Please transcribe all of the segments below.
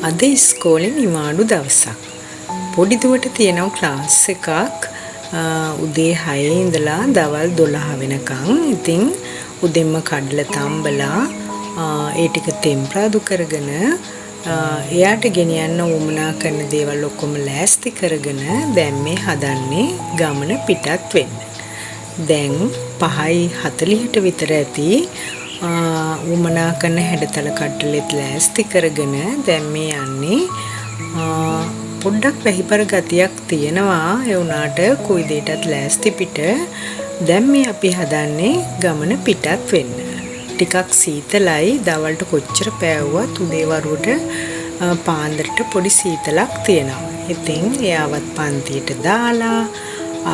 අද ඉස්කෝලේ නිවාඩු දවසක්. පොඩි දුවට තියෙනවා ක්ලාස් එකක් උදේ 6 ඉඳලා දවල් 12 වෙනකන්. ඉතින් උදෙන්ම කඩල තම්බලා ඒ ටික තෙම්පරාදු කරගෙන එයාට ගෙනියන්න උවමනා කරන දේවල් ඔක්කොම ලෑස්ති කරගෙන දැන් මේ හදන්නේ ගමන පිටත් වෙන්න. දැන් 5:40ට විතර ඇති උවමනා කරන හැඩතල කඩලෙත් ලෑස්ති කරගෙන දැන් මේ යන්නේ. පොඩ්ඩක් වැහිපර ගතියක් තියෙනවා, ඒ වුණාට කොයි දෙයකටත් ලෑස්ති පිට. දැන් මේ අපි හදන්නේ ගමන පිටත් වෙන්න. ටිකක් සීතලයි, දවල්ට කොච්චර පෑවුවත් උදේ වරුවට පාන්දරට පොඩි සීතලක් තියෙනවා. ඉතින් එයාවත් පන්තියට දාලා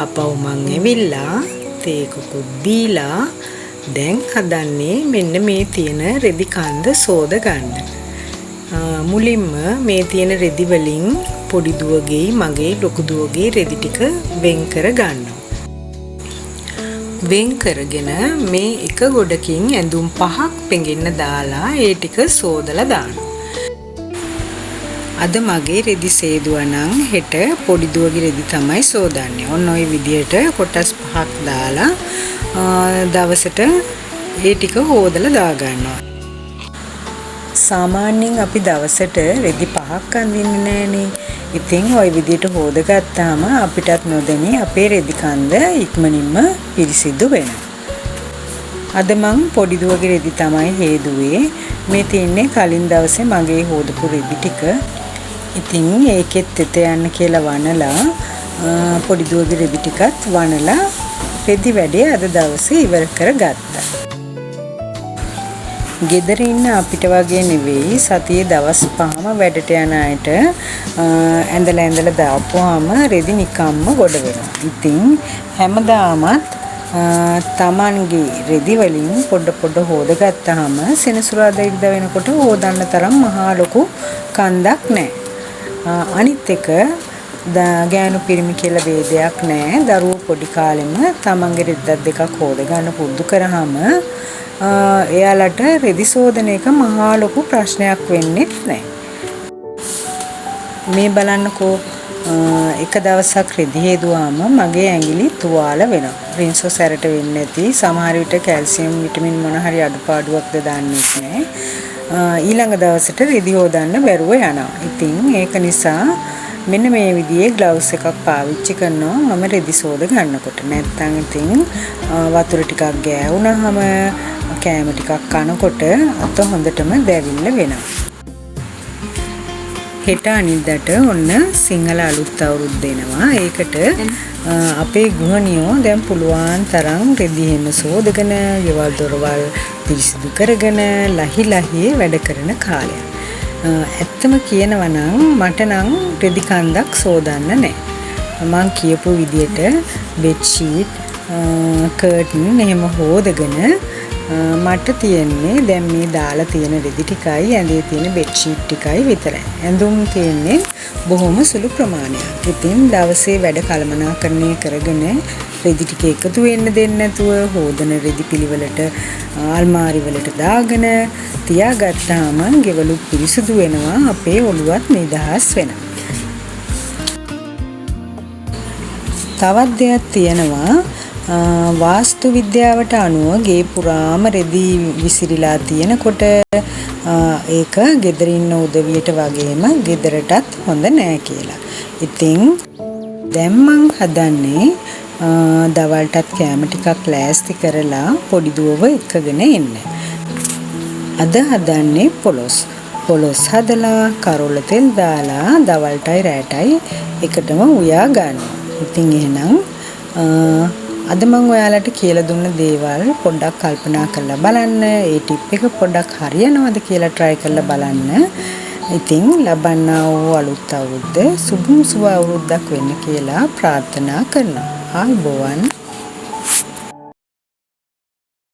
ආපහු මං ඇවිල්ලා තේ එකකුත් බීලා දැන් හදන්නේ මෙන්න මේ තියෙන රෙදි කන්ද සෝද ගන්න. මුලින්ම මේ තියෙන රෙදි වලින් පොඩි දුවගේ මගේ ලොකු දුවගේ රෙදි ටික වෙන් කර ගන්නවා. වෙන් කරගෙන මේ එක ගොඩකින් ඇඳුම් පහක් පෙඟෙන්න දාලා ඒ ටික සෝදලා දානවා. අද මගේ රෙදි සේදුවා නම් හෙට පොඩි දුවගේ රෙදි තමයි සෝදන්නේ. ඔන්න ඔය විදියට කොටස් පහක් දාලා දවසට ඒ ටික හොදලා දාගන්නවා. සාමාන්‍යයෙන් අපි දවසට රෙදි පහක් අඳින්නේ නෑනේ. ඉතින් ඔය විදියට හොදගත්තාම අපිටත් නොදැනී අපේ රෙදි කන්ද ඉක්මනින්ම පිරිසිදු වෙනවා. අද මං පොඩි දුවගේ රෙදි තමයි හේදුවේ. මේ තින්නේ කලින් දවසේ මගේ හොදපු රෙදි ටික. ඉතින් ඒකෙත් එත යන්න කියලා වනලා පොඩි දුවගේ රෙදි ටිකත් වනලා රෙදි වැඩේ අද දවසේ ඉවර කරගත්තා. ගෙදර ඉන්න අපිට වගේ නෙවෙයි සතියේ දවස් පහම වැඩට යන අයට ඇඳලා ඇඳලා දාපුවාම රෙදි නිකම්ම ගොඩ වෙනවා. ඉතින් හැමදාමත් තමන්ගේ රෙදි වලින් පොඩ පොඩ හොදගත්තාම සෙනසුරාදා ඉරිදා වෙනකොට හොදන්න තරම් මහා ලොකු කන්දක් නෑ. අනිත් එක ගෑනු පිරිමි කියලා ભેදයක් නෑ. දරුවෝ පොඩි කාලෙම තමන්ගේ රෙද්දක් දෙකක් හොද ගන්න පුරුදු කරාම එයාලට රෙදි සෝදන එක මහා ලොකු ප්‍රශ්නයක් වෙන්නෙත් නෑ. මේ බලන්නකෝ, එක දවසක් රෙදි හේදුවාම මගේ ඇඟිලි තුවාල වෙනවා. රින්සෝ සැරට වෙන්නේ නැති, සමහර විට කැල්සියම් විටමින් මොන හරි අඩුපාඩුවක්ද දන්නේ නෑ. ඊළඟ දවසට රෙදි හොදන්න බැරුව යනවා. ඉතින් ඒක නිසා මෙන්න මේ විදිහේ ග්ලව්ස් එකක් පාවිච්චි කරනවා මම රෙදි සෝද ගන්නකොට. නැත්තම් ඉතින් වතුර ටිකක් ගෑවුනහම කෑම ටිකක් කනකොට අත හොඳටම දැවිල්ල වෙනවා. හෙට අනිද්දාට ඔන්න සිංහල අලුත් අවුරුද්ද එනවා. ඒකට අපේ ගෘහණියෝ දැන් පුළුවන් තරම් රෙදි එහෙම සෝදගෙන, ගෙවල් දොරවල් පිරිසිදු කරගෙන ලහි ලහියේ වැඩ කරන කාලයක්. ඇත්තම කියනවා නම් මට නම් රෙදි කන්දක් සෝදන්න නෑ. මං කියපු විදියට බෙඩ් ෂීට්, කර්ටන් එහෙම හොදගෙන මට තියෙන්නේ දැන් මේ දාලා තියෙන රෙදි ටිකයි ඇඳේ තියෙන බෙඩ් ෂීට් ටිකයි විතරයි. ඇඳුම් තියෙන්නේ බොහොම සුළු ප්‍රමාණයක්. ඉතින් දවසේ වැඩ කළමනාකරණය කරගෙන රෙදි ටික එකතු වෙන්න දෙන්නේ නැතුව හොදන රෙදි පිළිවෙලට අල්මාරි වලට දාගෙන තියාගත්තාම ගෙවලු පිරිසිදු වෙනවා, අපේ ඔළුවත් නිදහස් වෙනවා. තවත් දෙයක් තියෙනවා, වාස්තු විද්‍යාවට අනුව ගේ පුරාම රෙදි විසිරිලා තියෙනකොට ඒක ගෙදර ඉන්න උදවියට වගේම ගෙදරටත් හොඳ නෑ කියලා. ඉතින් දැන් මං හදන්නේ දවල්ටත් කෑම ටිකක් ලෑස්ති කරලා පොඩි දුවව එක්කගෙන එන්න. අද හදන්නේ පොළොස්. පොළොස් හදලා කරොල තෙල් දාලා දවල්ටයි රැටයි එකටම උයා ගන්නවා. ඉතින් එහෙනම් අද මං ඔයාලට කියලා දුන්න දේවල් පොඩ්ඩක් කල්පනා කරලා බලන්න. ඒ ටිප් එක පොඩ්ඩක් හරියනවද කියලා try කරලා බලන්න. ඉතින් ලබන්නා වූ අලුත් අවුරුද්ද සුබම සුබ අවුරුද්දක් වෙන්න කියලා ප්‍රාර්ථනා කරනවා. ආයුබෝවන්.